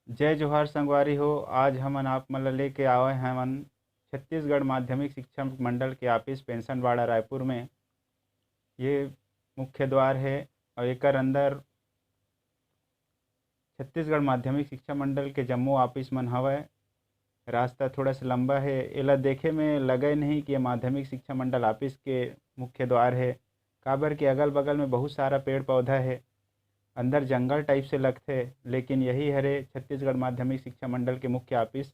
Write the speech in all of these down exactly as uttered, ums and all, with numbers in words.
जय जोहार संगवारी हो, आज हमन आप मन ल लेके आवे हवन छत्तीसगढ़ माध्यमिक शिक्षा मंडल के ऑफिस पेंशनवाड़ा रायपुर में। ये मुख्य द्वार है और एकर अंदर छत्तीसगढ़ माध्यमिक शिक्षा मंडल के जम्मो ऑफिस मन हवय। रास्ता थोड़ा सा लंबा है, एला देखे में लगे नहीं कि ये माध्यमिक शिक्षा मंडल ऑफिस के मुख्य द्वार है, काबर के अगल बगल में बहुत सारा पेड़ पौधा है, अंदर जंगल टाइप से लगथे, लेकिन यही हरे छत्तीसगढ़ माध्यमिक शिक्षा मंडल के मुख्य ऑफिस,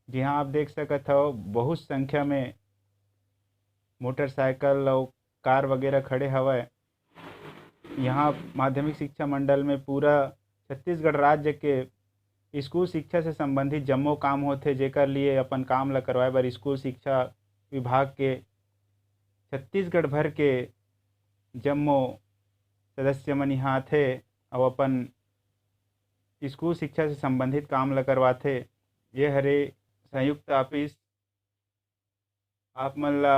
जिहां आप देख सकत हव बहुत संख्या में मोटरसाइकिल अउ कार वगैरह खड़े हवय। यहाँ माध्यमिक शिक्षा मंडल में पूरा छत्तीसगढ़ राज्य के स्कूल शिक्षा से संबंधित जम्मो काम होथे, जेकर लिए अपन काम ल करवाए बर स्कूल शिक्षा विभाग के छत्तीसगढ़ भर के जम्मो सदस्य मन यहाँ आथे अउ अपन स्कूल शिक्षा से संबंधित काम ल करवाथे। ये हरे संयुक्त ऑफिस। आप मन ला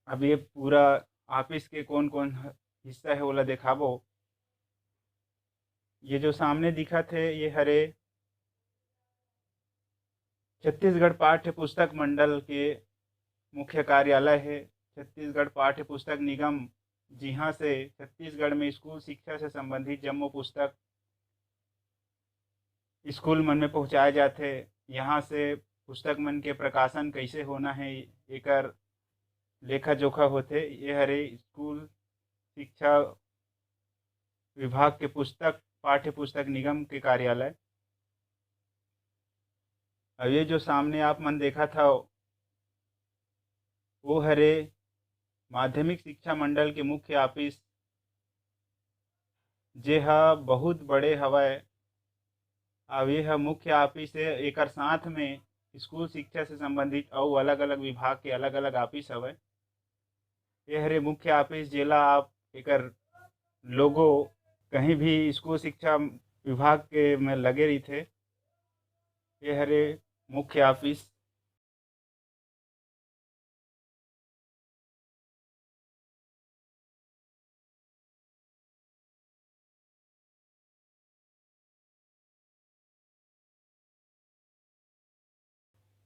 अब ये पूरा ऑफिस के कौन-कौन ह-, हिस्सा है, ओला देखाबो। ये जो सामने दिखत है, ये हरे छत्तीसगढ़ पाठ्य पुस्तक मंडल के मुख्य कार्यालय है, छत्तीसगढ़ पाठ्य पुस्तक निगम, जिहाँ से छत्तीसगढ़ में स्कूल शिक्षा से संबंधित जम्मो पुस्तक स्कूल मन में पहुँचाए जाथे। यहाँ से पुस्तक मन के प्रकाशन कैसे होना है, एकर लेखा जोखा होथे। ये हरे स्कूल शिक्षा विभाग के पुस्तक, पाठ्य पुस्तक निगम के कार्यालय। अब ये जो सामने आप मन देखत हव, वो हरे माध्यमिक शिक्षा मंडल के मुख्य ऑफिस, जे ह बहुत बड़े हवय। अब ये ह मुख्य ऑफिस है, एकर साथ में स्कूल शिक्षा से संबंधित अउ अलग-अलग विभाग के अलग-अलग ऑफिस हवय। ये हरे मुख्य ऑफिस, जेला आप एकर लोगो कहीं भी स्कूल शिक्षा विभाग के में लगे रहिथे। ये हरे मुख्य ऑफिस।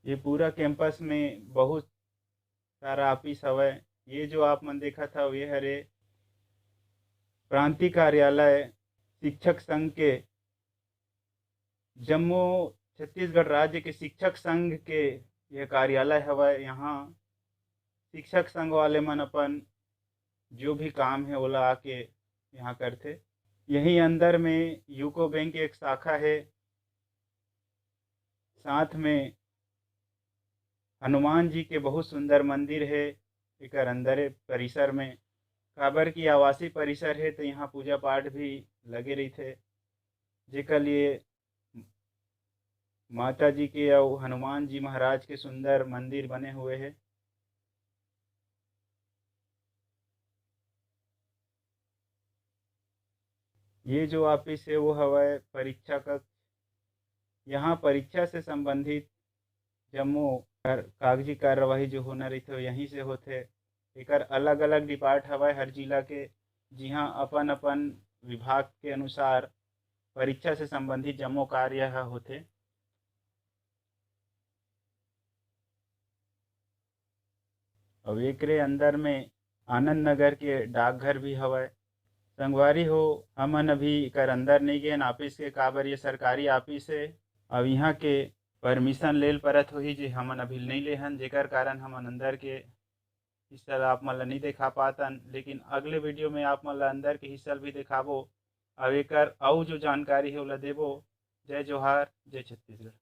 ये पूरा कैंपस में बहुत सारा ऑफिस हवय। ये जो आप मन देखत हव, ये हरे प्रांतीय कार्यालय शिक्षक संघ के, जम्मो छत्तीसगढ़ राज्य के शिक्षक संघ के यह कार्यालय हवय। यहाँ शिक्षक संघ वाले मन अपन जो भी काम है, ओला आके यहाँ करथे। यही अंदर में यूको बैंक एक शाखा है, साथ में हनुमान जी के बहुत सुंदर मंदिर है एकर अंदर परिसर में, काबर कि आवासीय परिसर है, तो यहाँ पूजा पाठ भी लगे रहिथे, जेकर लिए माता जी के अउ हनुमान जी महाराज के सुंदर मंदिर बने हुए है। ये जो ऑफिस है, वो हवय परीक्षा कक्ष। यहाँ परीक्षा से संबंधित जम्मो कर-, कागजी कार्यवाही जो होना रहिथे, वो यहीं से होथे। एकर अलग-अलग डिपार्ट हवय हर जिला के, जिहाँ अपन-अपन विभाग के अनुसार परीक्षा से संबंधित जम्मो कार्य ह होथे। अउ एकरे अंदर में आनंद नगर के डाकघर भी हवय। संगवारी हो, हमन अभी एकर अंदर नइ गेन ऑफिस के, काबर ये सरकारी ऑफिस हे। अब इहाँ के परमिशन लेल परत होही, जे हमन अभी नइ लेहन, जेकर कारण हमन अंदर के हिस्सा ला आप मन ला नइ देखा पातन। लेकिन अगले वीडियो में आप मन ला अंदर के हिस्सा ला भी देखाबो, अउ एकर अउ जो जानकारी हे, ओला देबो। जय जोहार, जय छत्तीसगढ़।